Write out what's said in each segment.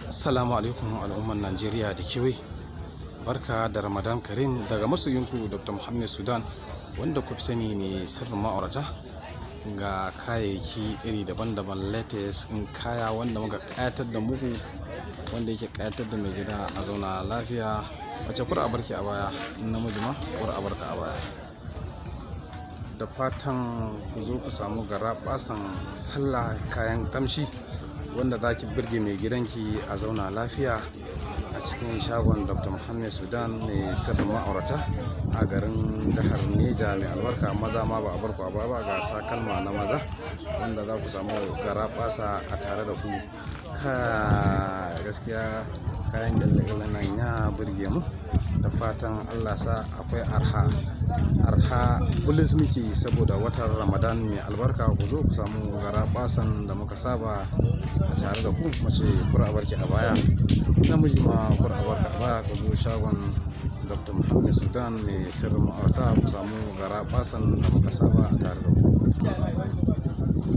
Assalamu alaikum al'ummar Najeriya da kewaye. Barka da Ramadan Karim daga masoyinku Dr. Muhammad Sudan, wanda ku fi sani mai sirrin ma'aurata. Ga kayayyaki iri daban-daban, latest in kaya wanda muka kayatar da muku, wanda yake kayatar da mai gida a zauna lafiya. Mace kura a barki a baya, namiji ma kura a barka a baya. Da fatan ku zo ku samu garaɓasan sallah, kayan kamshi wanda za ki birge mai gidanki a zauna lafiya a cikin shagon Dr. Muhammad Sudan mai sirrin ma'aurata a garin jihar Neja mai albarka. Maza ma ba a barku a baya ba, ga takalma na maza wanda za ku samu garaɓasa a tare da ku. Ka gaskiya kayan kyalle-kyallen nan ya burge mu, da fatan Allah sa akwai arha. Arha bulus muke saboda watan Ramadan mai albarka. Ku zo ku samu garaɓasan da muka saba a tare da ku. Mace kura a barki a baya, namiji ma kura a barka a baya. Ku zo shagon Dr. Muhammad Sudan mai sirrin ma'aurata ku samu garaɓasan da muka saba a tare da ku.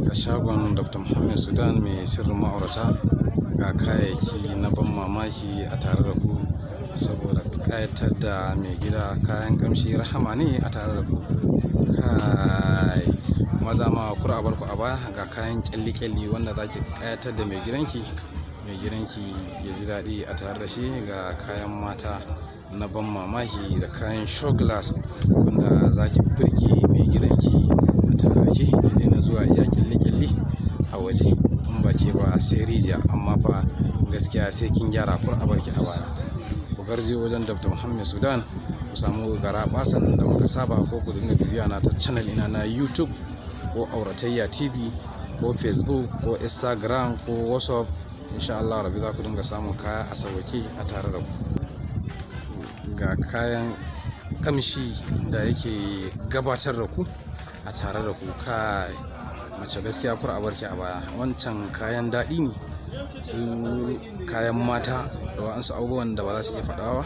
A shagon Dr. Muhammad Sudan mai sirrin ma'aurata ga kayayyaki na ban mamaki a tare da ku saboda ƙayatar da mai gida. Kayan kamshi rahama ne a tare da ku. Kai maza ma kura a barku a baya, ga kayan kyalli-kyalli wanda za ki ƙayatar da mai gidanki, mai gidanki ya ji daɗi a tare da shi. Ga kayan mata na ban mamaki da kayan show glass wanda za ki birge mai gidanki a tare da ke, ya daina zuwa iya kyalli-kyalli a waje. In ba ke ba sai rijiya, amma fa gaskiya sai kin gyara, kur a barki a baya. Ku garzayo wajen Dr. Muhammad Sudan ku samu garaɓasan da muka saba, ko ku dinga bibiya na ta channel ina na YouTube ko Auratayya TV ko Facebook ko Instagram ko WhatsApp. Insha Allah rabbi za ku dinga samun kaya a sauƙe a tare da ku. Ga kayan kamshi da yake gabatar da ku a tare da ku. Kai mace gaskiya kur a barki a baya, wancan kayan daɗi ne, su kayan mata da wa'ansu abubuwan da ba za su iya faɗa ba.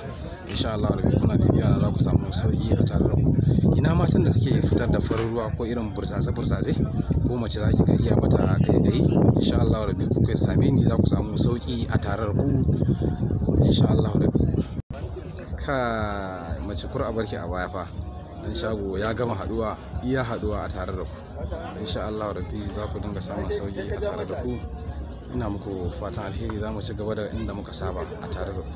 Insha Allah rabbi kuna bibiya na za ku samu sauƙi a tare da ku. Ina matan da suke fitar da farin ruwa ko irin burtsatse burtsatse, ko mace za ki ga iya mata ƙaiƙayi, insha Allah rabbi kuka same ni za ku samu sauƙi a tare da ku insha Allah rabbi. Kai mace kur a barki a baya fa, dan shago ya gama haɗuwa, iya haɗuwa a tare da ku. Insha Allah rabbi za ku dinga samun sauƙi a tare da ku. Ina muku fatan alheri, za mu ci gaba da inda muka saba a tare da ku.